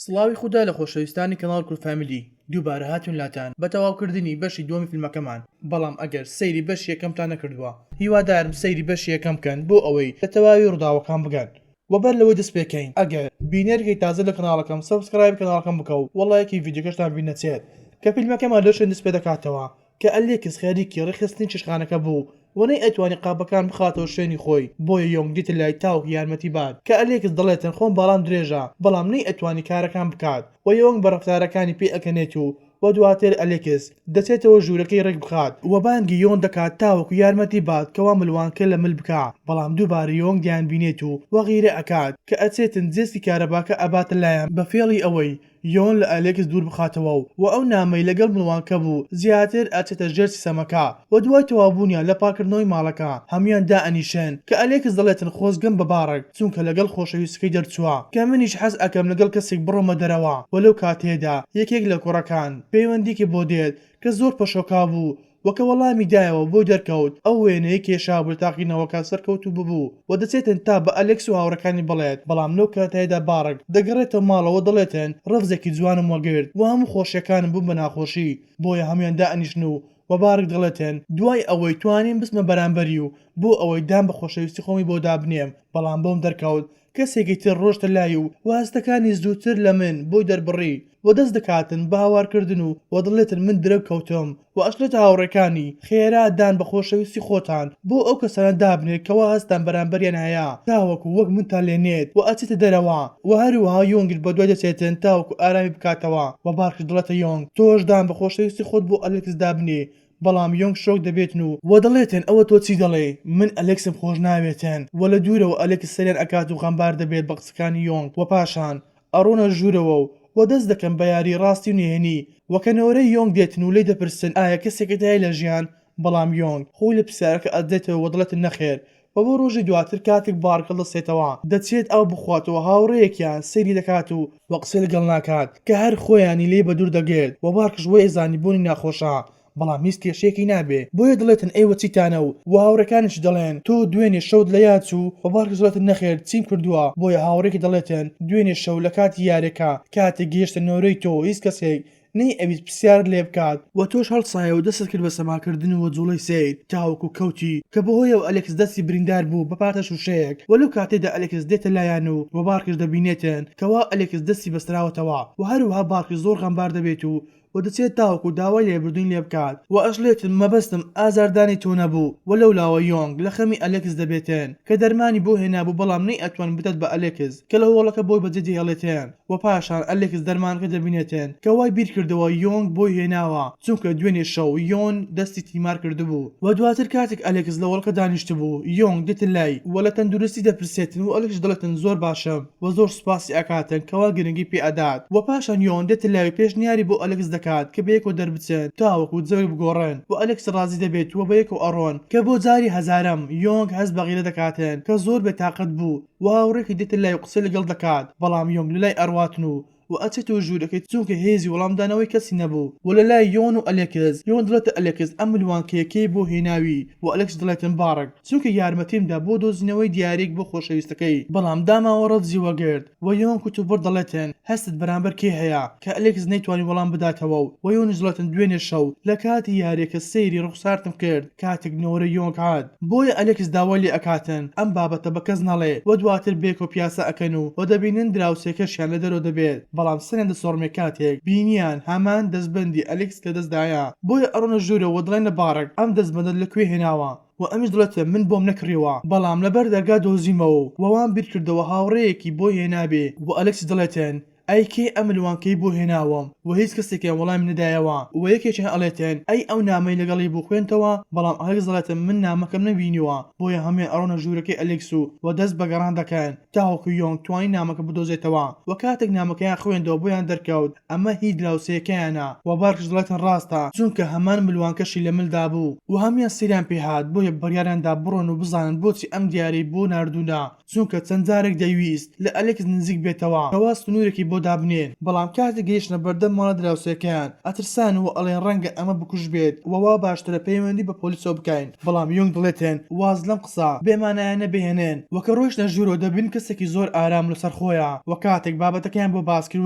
سڵاوی خودا لە خۆشەویستانی کەناڵ کورد فامیلی دووبارە هاتوین لاتان بە تەواوکردنی بەشی دووەمی فیلمەکەمان بەڵام ئەگەر سەیری بەشی یەکەمتان نەکردووە هیوادارم سەیری بەشی یەکەم بکەن بۆ ئەوەی لە تەواوی ڕووداوەکان بگەن وە بەر لەوەی دەست پێکەین ئەگەر بینەرێکی تازە لە کەناڵەکەم subscribe ی کەناڵەکەم بکە و وە ڵایکی ڤیدیۆکەشتان بیر نەچێت کە فیلمەکەمان لەو شوێن دەست پێدەکاتەوە کە ئەلێکس خەریکی ڕێکخستنی چێشتخانەکە بوو و نەیئەتوانی قاپەکان بخاتەوە شوێنی خۆی بۆیە یۆنگ دێتە لای تاوەکو یارمەتی بات کە ئەلێکس دەڵێتن خۆم باڵام درێژە بەڵام نەیئەتوانی کارەکان بکات و یۆنگ بە ڕەفتارەکانی پێ ئەکەنێت و و دواتر ئەلێکس دەچێتەوە ژوورەکەی ڕێک بخات و بانگی یۆنگ دەکات تاوەکو یارمەتی بات کەوا ملوانکە لە مل بکا بەڵام دووبارە یۆنگ دەیانبینێت و و غیرە ئەکات کە ئەچێتن جێسکی کارەباکە ئەباتە لایان بە فێڵی ئەوەی یۆن لە ئەلێکس دوور بخاتەوە و ئەو نامەی لەگەڵ ملوانکە بوو زیاتر ئەچێتە ژێر سیسەمەکە و دوای تەواوبوونیان لە پاکردنەوەی ماڵەکە هەموویان دائەنیشن کە ئەلێکس دەڵێتن خۆزگەم بە باڕک چونکە لەگەڵ خۆشەویستەکەی دەرچووە کە منیش حەز ئەکەم لەگەڵ کەسێک بڕۆمە دەرەوە و لەو کاتەیەدا یەکێک لە کوڕەکان پەیوەندیەکی بۆ دێت کە زۆر پەشۆکاو بوو وە کە وەڵامی دایەوە بۆی دەرکەوت ئەو وێنەیەی کێشابوو لە تاقینەوەکە سەرکەوتوو ببوو و دەچێتن تا بە ئەلێکس و هاوڕێکانی بڵێت بەڵام لەو کاتەیەدا باڕک دەگەڕێتەوە ماڵەوە دەڵێتن ڕەفزێکی جوانم وەگرت و هەموو خۆشیەکانم بوون بە ناخۆشی بۆیە هەموویان دائەنیشن و وە باڕک دەڵێتن دوای ئەوەی توانیم بچمە بەرامبەری و بۆ ئەوەی دان بە خۆشەویستی خۆمی بۆ دابنێم بەڵام بۆم دەرکەوت کەسێکی تر ڕۆشتە لای و و هەستەکانی زووتر لە من بۆی دەربڕی و دەست دەکاتن بە هاوارکردن و و دەڵێتن من درەنگ کەوتم و ئەشڵێتە هاوڕێکانی خێرا دان بە خۆشەویستی خۆتان بۆ ئەو کەسانە دابنێ کەوا هەستتان بەرامبەریان هەیە تاوەکو وەک منتان لێ نێت و ئەچێتە دەرەوە و هەروەها یۆنگیش بەدوای دەچێتن تاوەکو ئارامی بکاتەوە و بارکیش دەڵێتە یۆنگ تۆش دان بە خۆشەویستی خۆت بۆ ئەلێکس دابنێ بەڵام یۆنگ شۆک دەبێتن و وە دەڵێتن ئەوە تۆ چی دەڵێی من ئەلێکسم خۆش ناوێتن وە لە دوورەوە ئەلێکس سەیریان ئەکات و غەمبار دەبێت بە قسەکانی یۆنگ وە پاشان ئەڕۆنە ژوورەوە و وە دەست دەکەن بە یاری ڕاستی و نهێنی وە کە نۆرەی یۆنگ دێتن و لێی دەپرسن ئایا کەسێکت هەیە لە ژیان بەڵام یۆنگ خۆی لە پرسیارەکە ئەدزێتەوە وە دەڵێتن نەخێر وە بۆ ڕۆژی دواتر کاتێک بارک هەڵدەستێتەوە دەچێت ئاو بخواتەوە هاوڕێیەکیان سەیری دەکات و وە قسەی لەگەڵ ناکات کە هەر خۆیانی لێی بەدوور دەگرت وە بارکش وەی ئەزانی بۆنی ناخۆشە بەڵام هیچ کێشەیەکی نابێ بۆیە دەڵێتن ئێوە چیتانە و وە هاوڕێکانیشی دەڵێن تۆ دوێنێ شەوت لە یاد چوو وە بارکش دەڵێتن نەخێر چیم کردووە بۆیە هاوڕێکی دەڵێتن دوێنێ شەو لە کاتی یارێکە کاتێک گەیشتە نۆرەی تۆ هیچ کەسێک نەی ئەویست پرسیارت لێ بکات، وە تۆش هەڵسایەوە دەستت کرد بە سەماکردن و جوڵەی سەیر تاوەکو کەوتی کە بەهۆیەوە ئەلێکس دەستی بریندار بوو بە پارچە شوشەیەک وە لەو کاتەیدا ئەلێکس دێتە لایان و وە بارکیش دەبینێتن کەوا ئەلێکس دەستی بەستراوەتەوە وە هەروەها بارکیش زۆر غەمبار دەبێت و وە دەچێت تاوەکو داوای لێبوردنی لێ بکات وە ئەشڵێتن مەبەستم ئازاردانی تۆ نەبوو وە لەولاوە یۆنگ لە خەمی ئەلێکس دەبێتن کە دەرمانی بۆ هێنابوو بەڵام نەیئەتوان بدات بە ئەلێکس کە لە هۆڵەکە بۆی بەجێ دەهێڵێتن. وە پاشان ئەلێکس دەرمانەکە دەبینێتن کە وای بیر کردەوە یۆنگ بۆی هێناوە چونکە دوێنێ شەو یۆن دەستی تیمار کردبوو وە دواتر کاتێک ئەلێکس لە هۆڵەکە دانیشتبوو یۆنگ دێتە لای وە لە تەندروستی دەپرسێتن و ئەلێکسیش دەڵێتن زۆر باشم وە زۆر سوپاسی ئەکاتن کەوا گرنگی پێ ئەدات وە پاشان یۆن دێتە لای و پێشنیاری بۆ ئەلێکس دەکات کە بەیەکەوە دەربچن تاوەکو جەوێک بگۆڕن وە ئەلێکس ڕازی دەبێت وە بەیەکەوە ئەڕۆن کە بۆ جاری هەزارەم یۆنگ هەست بە غیرە دەکاتن کە زۆر بێ تاقەت بوو وە هاوڕێکەی دێتە لای و قسەی لەگەڵ دەکات بەڵام یۆنگ لەلای ئەڕواتن و وە ئەچێتەوە ژوورەکەی چونکە هێزی وەڵامدانەوەی کەسی نەبوو وە لەلای یۆن و ئەلێکس یۆن دڵێتە ئەلێکس ئەم ملوانکەیە کێی بۆ هێناوی وە ئەلێکس دڵێتن باڕک چونکە یارمەتیم دا بۆ دۆزینەوەی دیاریەک بۆ خۆشەویستەکەی بەڵام داماوە ڕەفزی وەگرت وە یۆن کوتوبڕ دەڵێتن هەستت بەرامبەر کێ هەیە کە ئەلێکس نەیتوانی وەڵام بداتەوە و وە یۆنیش دڵێتن دوێنێ شەو لە کاتی یاریەکە سەیری ڕوخسارتم کرد کاتێک نۆرەی یۆنگ هات بۆیە ئەلێکس داوای لێ ئەکاتن ئەم بابەتە بە کەس نەڵێ و دواتر بێکەوە پیاسە ئەکەن و و دەبینن دراوسێکەشیان لە دەرەوە دەبێت بەڵام سەریان دەسوڕمێ کاتێک بینیان هەمان دەستبەندی ئەلێکس لە دەستدایە بۆیە ئەڕۆنە ژوورەوە و دەڵێن لە باڕک ئەم دەستبەندەت لە کوێ هێناوە و ئەمیش دەڵێت من بۆم نەکڕیوە بەڵام لەبەر دەرگا دۆزیمەوە و وام بیرکردەوە هاوڕێیەکی بۆی هێنابێ و ئەلێکسیش دەڵێتن ئەی کێ ئەم ملوانکەی بۆ هێناوم وە هیچ کەسێکیان وەڵامی نەدایەوە وە یەکێکیان ئەڵێتن ئەی ئەو نامەی لەگەڵی بوو خوێنتەوە بەڵام ئەلێکس دەڵێتن من نامەکەم نەبینیوە بۆیە هەموویان ئەڕۆنە ژوورەکەی ئەلێکس و وە دەست بە گەڕان دەکەن تاوەکو یۆنگ توانی نامەکە بدۆزێتەوە وە کاتێک نامەکەیان خوێندەوە بۆیان دەرکەوت ئەمە هی دراوسێکەیانە وە بارکیش دەڵێتن ڕاستە چونکە هەمان ملوانکەشی لە ملدا بوو وە هەموویان سەیریان پێ هات بۆیە بڕیاریان دا بڕۆن و بزانن بۆچی ئەم دیاریەی بۆ ناردوونە چونکە چەند جارێک دەیویست لە ئەلێکس نزیک بێتەوە کەوا سنوورێکی بۆ. بۆ دابنێن، بەڵام کاتێک گەیشتنە بەردەم ماڵە دراوسێکەیان ئەترسان و ئەڵێن ڕەنگە ئەمە بکوژ بێت و وا باشترە پەیوەندی بە پۆلیسەوە بکەین، بەڵام یۆنگ دڵێتن واز لەم قسە بێ مانایانە بهێنن وە کە ڕۆیشتنە ژوورەوە دەبینن کەسێکی زۆر ئارام و لەسەرخۆیە وە کاتێک بابەتەکەیان بۆ باس کرد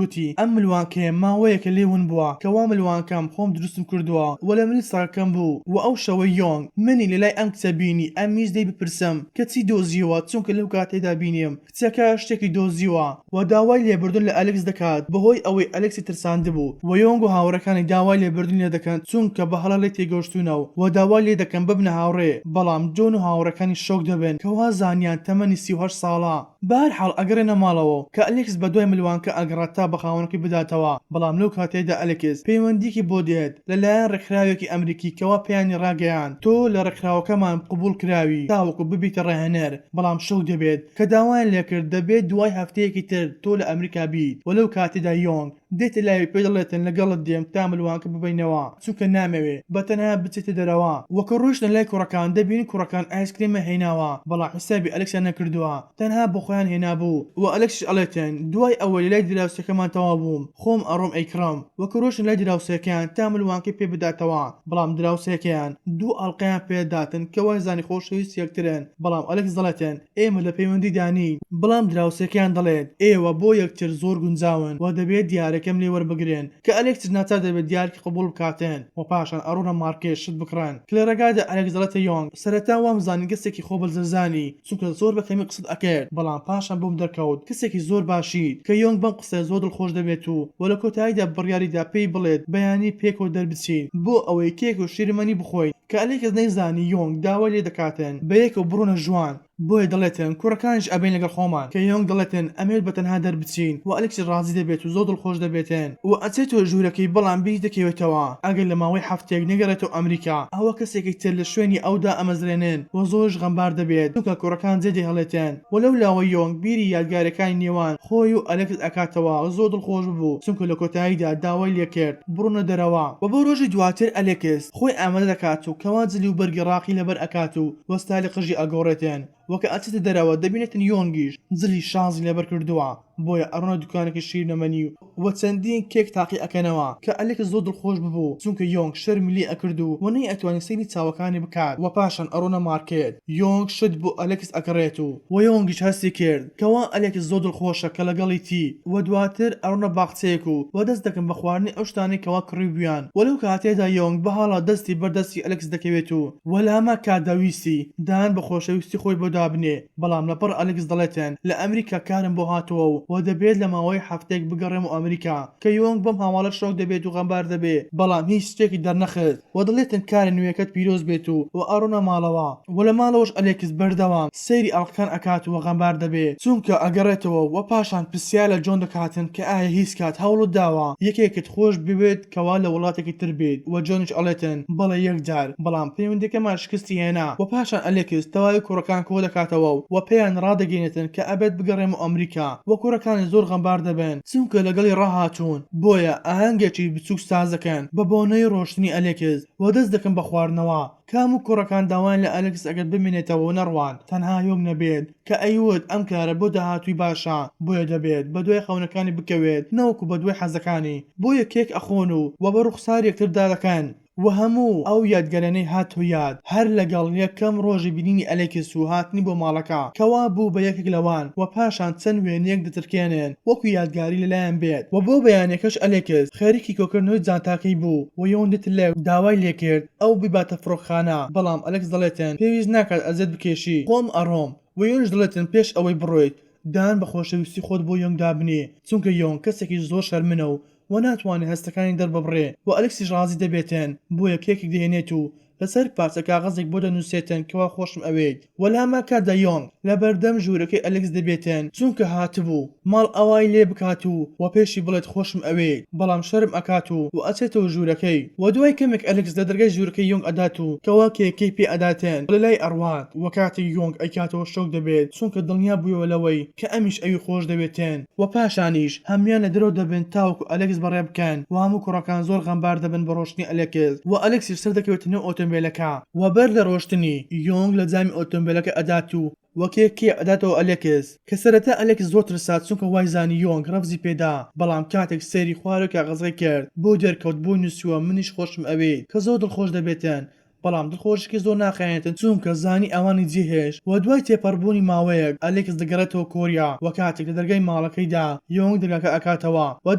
وتی ئەم ملوانکەیە ماوەیەکە لێ ون بووە کە وا ملوانکەم خۆم دروستم کردووە وە لە ملی سەگەکەم بوو وە ئەو شەوەی یۆنگ منی لەلای ئەم کچە بینی ئەمویست لێی بپرسم کە چی دۆزیەوە چونکە لەو کاتەیدا بینیم کچەکە شتێکی دۆزیوە و داوای لێبوردن لە ئەلێکس دەکات بەهۆی ئەوەی ئەلێکسی ترساندبوو و یۆنگ و هاوڕێکانی داوای لێبوردنی لێدەکەن چونکە بە هەڵە لێی تێگەشتوونە و داوای لێدەکەن ببنە هاوڕێ بەڵام جۆن و هاوڕێکانی شۆک دەبن کە وا زانیان تەمەنی 38 ساڵە. بەهەرحاڵ ئەگەڕێنە ماڵەوە و کە ئەلێکس بەدوای ملوانکە ئەگەڕا تا بە خاوەنەکەی بداتەوە بەڵام لەو کاتەیدا ئەلێکس پەیوەندیەکی بۆ دێت لەلایەن ڕێکخراوێکی ئەمریکی کەوا پێیانی ڕاگەیاند تۆ لە ڕێکخراوەکەمان قبوڵ کراوی تاوەکو ببیتە ڕاهێنەر بەڵام شۆک دەبێت کە داوایان لێکرد دەبێت دوای هەفتەیەکی تر تۆ لە ئەمریکا بیت وە لەو کاتەدا یۆنگ دێتە لای و پێی دەڵێتن لەگەڵت دێم تا ملوانکە ببەینەوە چونکە نامەوێ بە تەنها بچێتە دەرەوە وە کە ڕۆیشتنە لای کوڕەکان دەبینن کوڕەکان ئایسکرێمیان هێناوە بەڵام حیسابی ئەلێکسیان نەکردووە تەنها بۆ خۆیان هێنابوو وە ئەلێکسیش ئەڵێتن دوای ئەوەی لەلای دراوسێکەمان تەواو بووم خۆم ئەڕۆم ئەیکڕم وە کە ڕۆیشتنە لای دراوسێکەیان تا ملوانکەی پێ بداتەوە بەڵام دراوسێکەیان دوو ئەڵقەیان پێ داتن کە وای زانی خۆشەویستی یەکترن بەڵام ئەلێکس دەڵێتن ئێمە لە پەیوەندیدا نین، بەڵام دراوسێکەیان دەڵێت ئێوە بۆ یەکتر زۆر گونجاون و دەبێت دیارەکەم لێ وەربگرن، کە ئەلێکسیش ناچار دەبێت دیارەکەی قبوڵ بکاتن و پاشان ئەڕۆنە مارکێت شت بکڕن، کە لە ڕێگادا ئەلێکس دەڵێتە یۆنگ سەرەتا وامزانی کەسێکی خۆبەزلزانی چونکە زۆر بە کەمی قسەت ئەکرد، بەڵام پاشان بۆم دەرکەوت کەسێکی زۆر باشیت، کە یۆنگ بەم قسەیە زۆر دڵخۆش دەبێت و و لە کۆتاییدا بڕیاریدا پێی بڵێت بەیانی پێکەوە دەربچین بۆ ئەوەی کێک و شیرەمەنی بخۆین. کە ئەلێکس نەیزانی یۆنگ داوای لێ دەکاتن بەیەکەوە بڕۆنە ژوان بۆیە دەڵێتن کوڕەکانیش ئەبەین لەگەڵ خۆمان کە یۆنگ دەڵێتن ئەمەوێت بەتەنها دەربچین وە ئەلێکسیش ڕازی دەبێت و زۆر دڵخۆش دەبێتن و ئەچێتەوە ژوورەکەی بەڵام بیری دەکەوێتەوە ئەگەر لە ماوەی هەفتەیەک نەگەڕێتەوە ئەمریکا ئەوە کەسێکی تر لە شوێنی ئەو دائەمەزرێنن و زۆریش غەمبار دەبێت چونکە کوڕەکان جێ دەهێڵێتن وە لەو لاوە یۆنگ بیری یادگاریەکانی نێوان خۆی و ئەلێکس ئەکاتەوە زۆر دڵخۆش ببوو چونکە لە کۆتاییدا داوای لێکرد بڕۆنە دەرەوە. وە بۆ ڕۆژی دواتر ئەلێکس خۆی ئامادە دەکات و کەوا جلی و بەرگی ڕاقی لەبەر ئەکات و وە ستایلی قژی ئەگۆڕێتن وە کە ئەچێتە دەرەوە دەبینێتن یۆنگیش جلی شازی لەبەر کردووە بۆیە ئەڕۆنە دوکانێکی شیرنەمەنی و چەندین کێک تاقی ئەکەنەوە کە ئەلێکس زۆر دڵخۆش ببوو چونکە یۆنگ شەرمی لێ ئەکرد و وە نەیئەتوانی سەیری چاوەکانی بکات وە پاشان ئەڕۆنە مارکێت یۆنگ شت بۆ ئەلێکس ئەکڕێت و وە یۆنگیش هەستی کرد کەوا ئەلێکس زۆر دڵخۆشە کە لەگەڵیتی وە دواتر ئەڕۆنە باخچەیەک و وە دەست دەکەن بە خواردنی ئەو شتانەی کەوا کڕیبویان وە لەو کاتەیدا یۆنگ بە هەڵە دەستی بەر دەستی ئەلێکس دەکەوێت و وە لەهەمان کاتدا ویستی دان بە خۆشەویستی خۆی بۆ دابنێ بەڵام لەپڕ ئەلێکس دەڵێتن لە ئەمریکا کارم بۆ هاتووە و وە دەبێت لە ماوەی هەفتەیەک بگەڕێمەوە ئەمریکا کە یۆنگ بەم هەواڵە شۆک دەبێت و غەمبار دەبێ بەڵام هیچ شتێکی دەرنەخست وە دەڵێتن کارە نوێکەت پیرۆز بێت و وە ئەڕۆنە ماڵەوە وە لە ماڵەوەش ئەلێکس بەردەوام سەیری ئەڵقەکان ئەکات و غەمبار دەبێ چونکە ئەگەڕێتەوە وە پاشان پرسیار لە جۆن دەکاتن کە ئایا هیچ کات هەوڵت داوە یەکێکت خۆش بوێت کەوا لە وڵاتێکی تر بیت وە جۆنیش ئەڵێتن بەڵێ یەک جار بەڵام پەیوەندیەکەمان شکستی هێنا وە پاشان ئەلێکس تەواوی کوڕەکان کۆدەکاتەوە و پێیان ڕادەگەینێتن کە ئەبێت بگەڕێمەوە ئەمریکا وە کوڕەکانی زۆر غەمبار دەبن چونکە لەگەڵی ڕاهاتوون بۆیە ئاهەنگێکی بچوک ساز دەکەن بە بۆنەی ڕۆشتنی ئەلێکس وە دەست دەکەن بە خواردنەوە کە هەموو کوڕەکان داوایان لە ئەلێکس ئەکرد بمێنێتەوە و نەڕوات تەنها یۆنگ نەبێت کە ئەیوت ئەم کارە بۆ داهاتووی باشە بۆیە دەبێت بەدوای خەونەکانی بکەوێت نەوەکو بەدوای حەزەکانی بۆیە کێک ئەخۆن و وە بە ڕوخسار یەکتردا دەکەن وە هەموو ئەو یادگاریانەی هاتەوە یاد هەر لەگەڵ یەکەم ڕۆژی بینینی ئەلێکس و هاتنی بۆ ماڵەکە کەوا بوو بە یەکێک لەوان وە پاشان چەند وێنەیەک دەترکێنن وەکو یادگاری لەلایان بێت وە بۆ بەیانیەکەش ئەلێکس خەریکی کۆکردنەوەی جانتاکەی بوو وە یۆن دێتە لای و داوای لێکرد ئەو بیباتە فڕۆکخانە بەڵام ئەلێکس دەڵێتن پێویست ناکات ئەزیەت بکێشی خۆم ئەڕۆم وە یۆنیش دەڵێتن پێش ئەوەی بڕۆیت دان بە خۆشەویستی خۆت بۆ یۆنگ دابنێ چونکە یۆنگ کەسێکی زۆر شەرمنە و وە ناتوانێ هەستەکانی دەرببڕێ وە ئەلێکسیش ڕازی دەبێتن بۆیە کێکێک دەهێنێت و لەسەر پارچە کاغەزێک بۆ دەنوسێتن کەوا خۆشم ئەوێیت وە لەهەمان کاتدا یۆنگ لەبەردەم ژوورەکەی ئەلێکس دەبێتن چونکە هاتبوو ماڵئاوایی لێ بکات و وە پێشی بڵێت خۆشم ئەوێیت بەڵام شەرم ئەکات و وە ئەچێتەوە ژوورەکەی وە دوای کەمێک ئەلێکس لە دەرگای ژوورەکەی یۆنگ ئەدات و کەوا کێکەی پێ ئەداتن و لەلای ئەڕوات وە کاتێک یۆنگ ئەیکاتەوە شۆک دەبێت چونکە دڵنیا بویەوە لەوەی کە ئەمیش ئەوی خۆش دەوێتن. وە پاشانیش هەمویان لە دەرەوە دەبن تاوەکو ئەلێکس بەڕێ بکەن وە هەموو کوڕەکان زۆر غەمبار دەبن بە ڕۆشتنی ئەلێکس وە ئەلێکسیش سەردەکەوێتە نێو ئۆتۆمبێلەکە وە بەر لە ڕۆشتنی یۆنگ لە جامی ئۆتۆمبێلەکە ئەدات و. وە کێکەکەی ئەداتەوە ئەلێکس کە سەرەتا ئەلێکس زۆر ترسا چونکە وای زانی یۆنگ ڕەفزی پێدا بەڵام کاتێک سەیری خوارەوەی کاغەزەکەی کرد بۆی دەرکەوت بۆی نوسیوە منیش خۆشم ئەوێیت کە زۆر دڵخۆش دەبێتن بەڵام دڵخۆشیەکەی زۆر ناخایەنێتن چونکە زانی ئەوانی جێهێشت وە دوای تێپەڕبوونی ماوەیەک ئەلێکس دەگەڕێتەوە کۆریا وە کاتێک لە دەرگای ماڵەکەی دا یۆنگ دەرگاکە ئەکاتەوە وە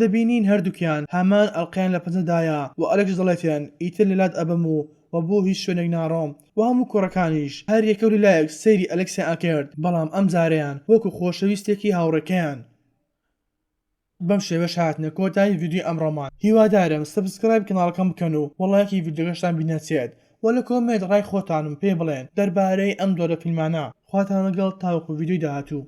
دەبینین هەردووکیان هەمان ئەڵقەیان لە پەنجەدایە وە ئەلێکس دەڵێتن ئیتر لەلات ئەبم و وە بۆ هیچ شوێنێک ناڕۆم وە هەموو کوڕەکانیش هەر یەکەو لەلایەک سەیری ئەلێکسیان ئەکرد بەڵام ئەمجارەیان وەکو خۆشەویستێکی هاوڕێکەیان. بەم شێوەش هاتنە کۆتایی ڤیدیۆی ئەمڕۆمان هیوادارم subscribe ی کەناڵەکەم بکەن و وە ڵایکی ڤیدیۆکەشتان بیر نەچێت وە لە comment ڕای خۆتانم پێ بڵێن دەربارەی ئەم جۆرە فیلمانە خواتان لەگەڵ تاوەکو ڤیدیۆی داهاتوو.